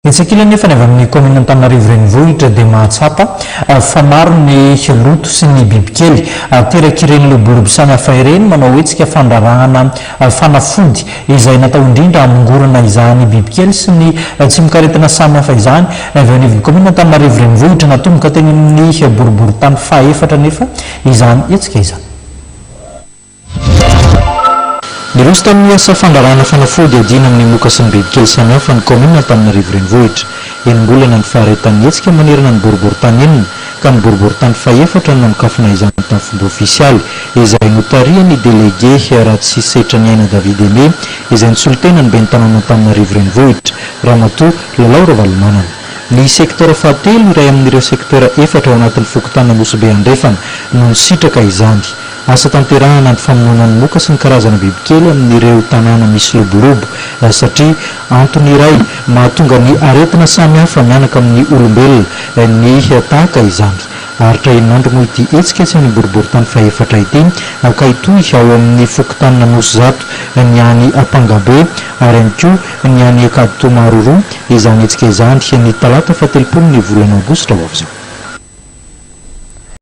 Etsy ankilany nefa ny avy amin'ny kaominina Antananarivo Renivohitra dia mahatsapa fa maro ny loto sy ny bibikely aterak'ireny lobolobo samihafa ireny manao hetsika fandrarahana fanafody izay natao indrindra hamongorana izany bibikely sy ny tsimokaretina samihafa izany ny avy eo anivon'ny kaominina Antananarivo Renivohitra. Natomboka teny amin'ny boriborintany fahaefatra anefa izany hetsika izany. Niroso tamin'ny asa fandrarahana fanafody iadiana amin'ny moka sy ny bibikely samihafa ny kaominina Antananarivo Renivohitra. Enim-bolana ny faharetan'ny hetsika manerana ny boriborintany enina, ka ny boriborintany fahefatra no nanokafana izany tamin'ny fomba ofisialy, izay notarihan'ny delege Ratsisetraniaina David Aimé, izay nisolo tena ny ben'ny tanàn'Antananarivo Renivohitra, Ramatoa Lalao Ravalomanana. Ny secteur fahatelo, iray amin'ireo secteur efatra ao anatin'ny fokontany Anosibe Andrefana, no nisitraka izany. Asa tanterahana ny famonoana ny moka sy ny karazana bibikely amin'ireo tanàna misy lobolobo satria antony iray mahatonga ny aretina samihafa mianaka amin'ny olombelona ny tahaka izany. Haharitra enin'andro moa ity hetsika etsy amin'ny boriborintany fahefatra ity ka hitohy ao amin'ny fokontanin'Anosizato, ny any Ampangabe ary ihany koa ny any Ankaditoa Maroroa izany hetsika izany ny talata fahatelopolo ny volana aogositra ho avy izao.